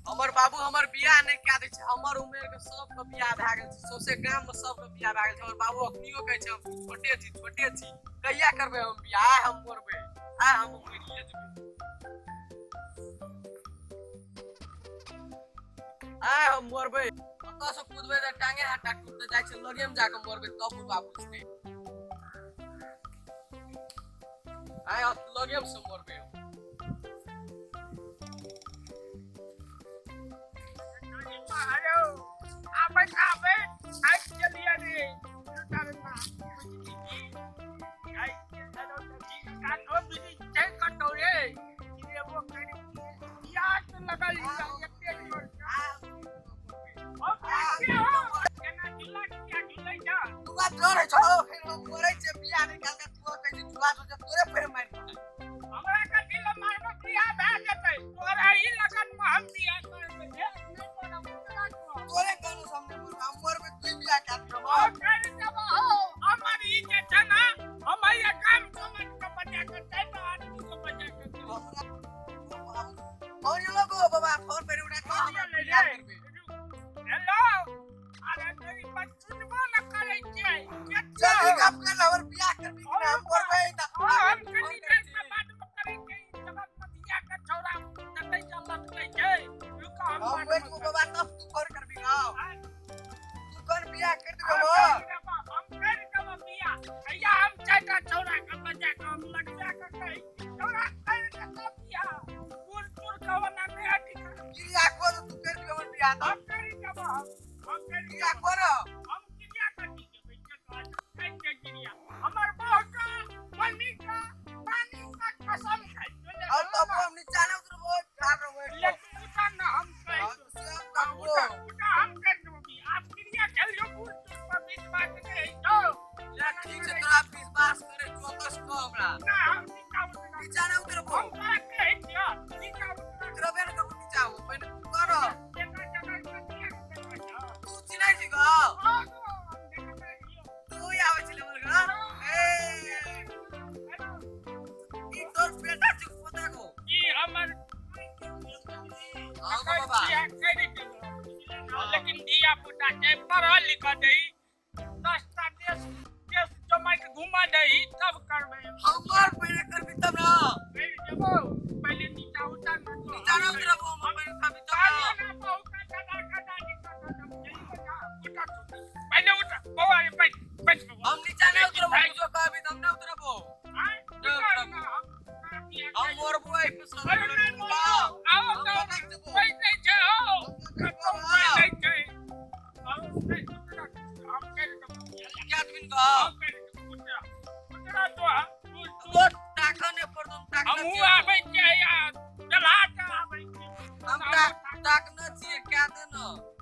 हमर बाबू हमर बियाह नहि कए दै छै। हमर उमेर के सबके बियाह भए गेल छै, सौंसे गाम मे सबके बियाह भए गेल छै। हमर बाबू अखनियो कहै छै हम छोटे छी छोटे छी, कहिया करबै हम बियाह? आइ हम मरबै, आइ हम मरिए जेबै, आइ हम मरबै। ओतऽ से कुदबै तऽ टांगे हाथ टूटते जाइ छै, लगे मे जाके मरबै तब बुढ़बा बुझतै। आइ लगे मे से मरबै हम। अरे आबै आबै आबि गेलियै रे उतारना बुझली की आइ हेलो कानो बिजी छै कतौ रे गिरेबो करी प्यास लगल एते जोर केना झूला किया झूलै छ? तू डर है छौ, फेर हम मरै छै बियाह नहि कयल तू कहै छै झूला झूल, तोरे फेर मारि। हमरा कथी लए मारबो? बियाह भए जेतै तोरा ई लगन मे, हम बियाह करबै नहि करब। उतरा तो तोरे कहनो सामने मरबै, हम मरबै, तू बियाह कए दियौ। ओ कर देबो हो। हमर ई जे छै ने, हम हैया काम समाज के बचा के चारि आदमी के बचा के देबै। फोन लगो बाबा, फोन पर उठा के हमरा बियाह करबै। हेलो, अरे तेरी बात सुनबो न करै छियै। जल्दी गप कर, हमर बियाह करबी कि ना? हम मरबै तऽ हम कनी देर के बाद में करै छियै। जगत मतिया के छौड़ा देखै छै लटकै छै, रुक हम हम बाद मरि में जेबो बाबा, तब तू फोन करबी ना। तू कोन बियाह कर देबी हम हमर? करि देबो, हम करि देबो बियाह। हैया हम चारिटा छौड़ा के बजा के हम लगबा के कहै छी, छौड़ा करि देतौ बियाह। बूढ़ सूढ़ के ओना नहि अथी कर। क्रिया कर, तू कर दियो हमर बियाह हम तब। करि देबो, हम हम करि क्रिया देबो। कर। हम क्रिया कथी देबै? खाइ छै क्रिया। हमर बहू के मम्मी के पानी के कसम खाइ छियौ। और तब हम नीचा नहि उतरबो, ठाढ़ रहबो। लेकिन उठा न, हम कहै हाँ, छियौ। से हम हाँ, करबो। उठा उठा, हम करि देबो बियाह। आब क्रिया खेलियौ, बूढ़ सूढ़ पर विश्वास नहि होइ छौ। ले ठीक छै, तोरा विश्वास करे चौकस कह हमरा। ना, हम नीचा उतरब। नीचा नहि उतरबो। हम तोरा कहै छियौ, नीचा उतरब। उतरबे ने करबो नीचा, हो पहिने तू कर। बेटा जगह कथिया के बेटा छौ? तू चिन्है छी गो? हाँ गो, हम देखबै छियौ। तू आबै छलै हमर घर। ए, ई तोर बेटा छी पोता गो? ई हमर हाँ गो बाबा। बियाह करि देबो, लेकिन धिया पुता छै, पढ़ल लिखल दही, 10टा देश देश जमाइ के घुमा दही, तब करबै। हमर पहिले करबी तब ना। करि देबो, पहिले नीचा उतर न तो। नीचा नहि उतरबो हम, पहिले करबी तब ना। कहलियै ना, बहू का दादा का दादी का दादा, जल्दी बता, उठा तू। पहिले उठा बौआ रे, बैठ बैठ बौआ। हम नीचा नहि उतरबो, कुछो कहबी तऽ हम नहि उतरबो। आँय, नहि उतर उतरबो। ना, हम तोरा बियाह हम करि मरबो एहि पर सब। अरे नहि मरबो, आओ हम तऽ लटकि जेबो। पैसै छै हौ, कतौ बाबा। पैसै छै। आओ, नहि, उतरा, हम करि देबो बियाह। क्या आदमी गो? हम करि देबो, उतरा उतरा तो तू तो ताकऽ नहि पड़तौ, हम ताकने हमहूँ छियै। आबै छियै आ चला के आबै छियै। हम ताकने छियै, कए दे न।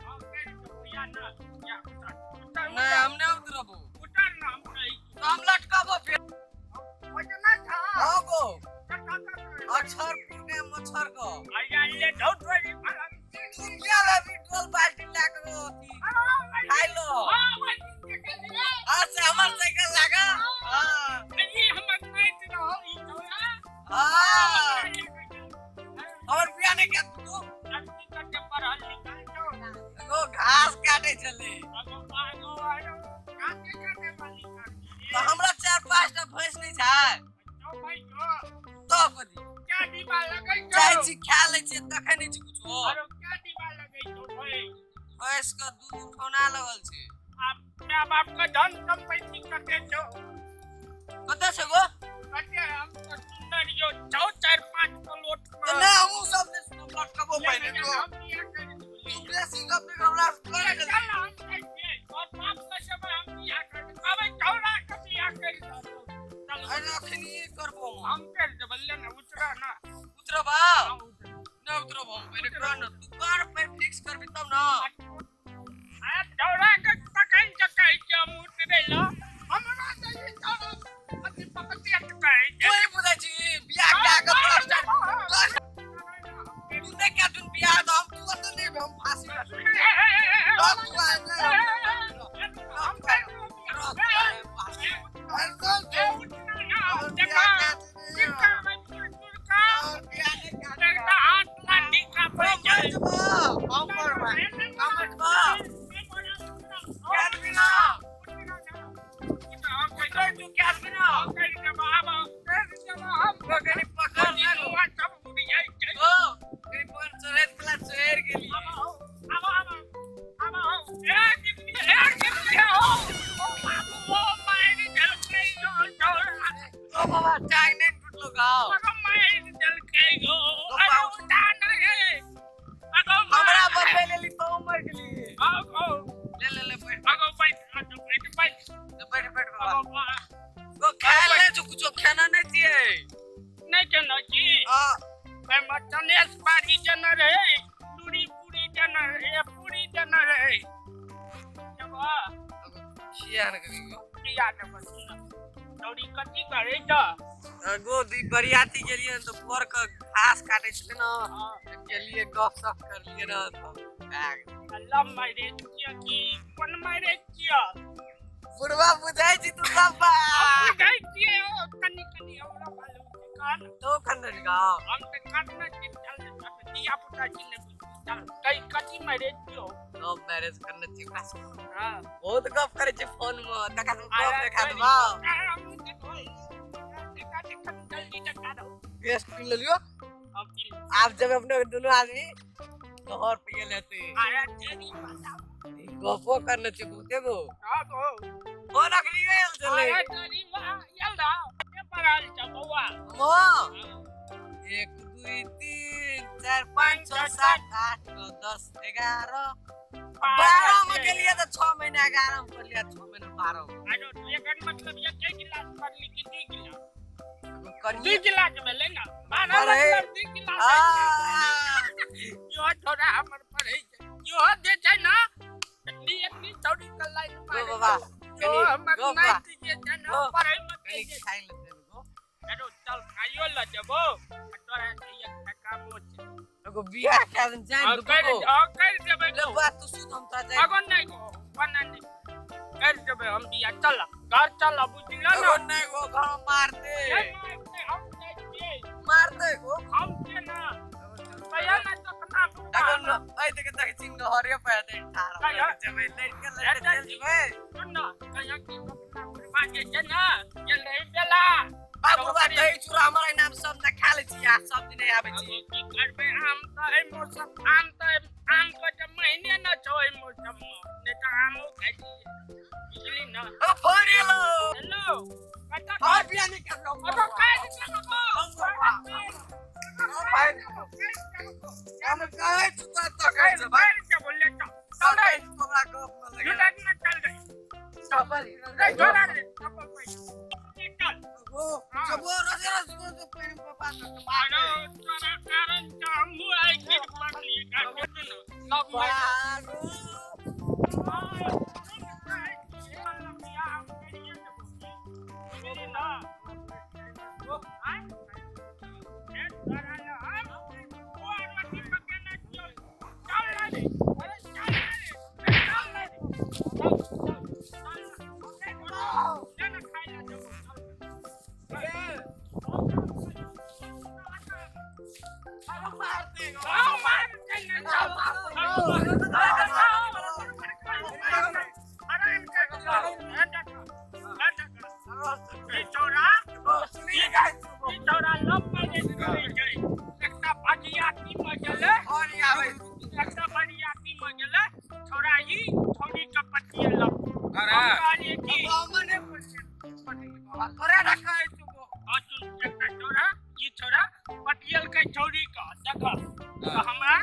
हम करि देबो या ना, या उतर उतर। नहि, हम नहि उतरबो। उतर ना, हम कहै छियौ। तऽ हम लटकबो फेर। ओतना छौ? हाँ गो। कथा कथा। अक्षर पुरने मच्छर गो। आया ले झूठ बोली फलन। तू किया लेबी डोल बाल्टी लए के अथी खाइ लो? अच्छा, हमर साइकिल लागा। हाँ हाँ, हमर बियाह नहि कए तू। एगो घास काटे छलै तऽ हमरा चार पाँच टा भैंस नहि छै तब कथी जाइ छी खा लै छियै, तखन नहि छै कुछो। भैंस के दूध उठौना लगल छै। बाप के धन संपत्ति कते छौ? कते छै गो? कते हम तऽ सुन्दर यौ छौ, 4-5 करोड़। तऽ नहि, हमहूँ सब नहि सुनब, लटकबो पहिने तो। हम बियाह करि देबो। तू बेसी गप नहि हमरा कर। चल, हम कहै छियै, तोहर बाप के समय हम बियाह कर देबै, छौड़ा के बियाह करि देबो। चल। अरे अखनी करबो हम। हम करि देबै, ले ना, उतरा ना। उतरबा? हाँ, उतरा। नहि उतरबो हम, पहिने कर न, तू कर पे फिक्स करबी तब ना। आ छौड़ा के तखन से कहै छियै हम उतरै लए, हमरा तऽ ई छौड़ा अथी पकड़िए के कहै छै। तू ही बुझै छी बियाह कए के 10टा 10 तू नहि कए तू बियाह तऽ हम तू ओतऽ नहि, हम फांसी लटकबै। तब तू आइ नहि हम करि देबो रह, बियाह। फांसी। ए, उठना ना, देखा, चिपका, चिपका, और बियाह नहि कए एकटा हाथ लाठी कापै छै। किया ने करी गो? किया ने बस चौरी कथी करे छ? गो दी बरियाती गेलियै तऽ बर के घास काटे छलै न, गेलियै गप सप करलियै न तऽ भए गेल। लव मैरिज छियै कि कोन मैरिज छियै? बुढ़वा बुझाइ छी तू बाबा। बुझाइ छियै ओ कनि कनि हमरा मालूम छै। कान तो खंडन गाँव हम तऽ करना छी। चल धिया पुता छी ने, चल कई कथी मैरिज छियौ? लव मैरिज करने छी ओकरा से। हाँ। बहुत गप करै छी फोन मे, तकर बाद गप देखा देबा। बेस्ट पी लेलियो। आब जब अपने दुनू आदमी तोहर पिए लेते गपो करने छी बहुते गो। फोन अखनी आयल छलै। माँ 1 2 3 4 5 6 7 8 9 10 11 12 में गेलियै तऽ 6 महीना 11 में पढ़लियै, 6 महीना 12 में। करिए गो बाबा कनी गो बा गो कनी खाइ लेते गो। चल खाइयो ल जेबो तोरा एकटा कामो छै। एगो बियाह कए दिन जानि हाँ, दू कर गो। हाँ, कर देबै ले गो। बा तू सुत, हम तोरा जानि। अगो नहीं गो बना नहीं कर देबै हम बियाह। चल घर चल, बुझल ना? एगो नहीं गो, घर में मार दे। नहीं मारते, हम जाइ छियै। मार दे गो। हम के ना कहिया ना तो अपना एगो न ऐ देख देख चिंग हरियो पे दे ठार कहिया? जबै लड़के लड़के चल जेबै। सुन ना, कहिया कि अपना बुढ़वा जे छै ना गेल रही बेला। बा बुढ़वा दही चूड़ा हमर नाम सब न खा लै छी आ सब दिन आबै छी। अगो की करबै, आम तऽ एहि मौसम आम तऽ आम के तऽ महीने न छौ एहि मौसम मे, नहि तऽ आमो खाइ छियै, बुझली ना? ओ फोन एलो। हेलो, कतऽ? और बियाह नहीं करलो। अगो काटि देलको। हम कहै छी तो तो कहै छी भाई। चल रे। हमरा गप न लगे। चल रे। चप्पल रे छोड़ा रे, चप्पल पहिर। चल। गो जबो रस रस गो तो पहिन पापा तो मार। अरे तोरा कारण तऽ हमहूँ आइ गिर पड़लियै। काटे न लव मैरिज। मार दे गो। सुनी गाइस एकटा भजियाती में गेलै। और आबै। एकटा बरियाती में गेलै छौड़ा, ई छौड़ी के पतियेलक। अरे। हम कहलियै कि मने तोरे ना कहै छु गो। सुन, एकटा छौड़ा ई छौड़ा पतियलकै छौड़ी के, देख तऽ हमरा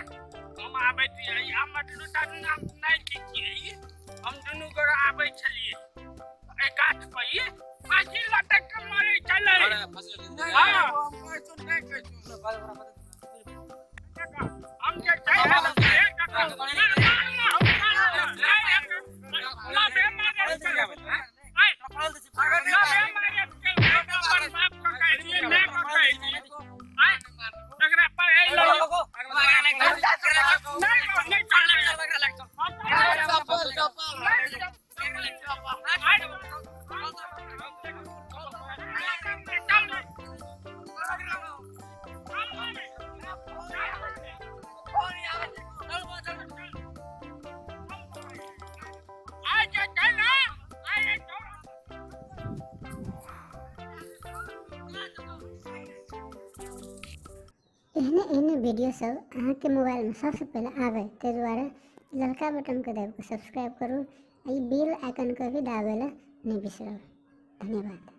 हम आबैत रहियै, हमर लुटा नाम नहि छियै, हम दुनू गोरा आबै छलियै एहि गाछ पर ई फांसी लटक के मरै छलै। अरे फसल। नहीं हाँ। हम कहै छु नहीं कहै छु। हम जे छै चप्पल चप्पल। एहने एहने वीडियो सब अहाँके मोबाइलमे सबसँ पहिले आबै ताहि दुआरे ललका बटनके दाबि कऽ सब्सक्राइब करू आ ई बेल आइकनके भी दाबै लए नहि बिसरब। धन्यवाद।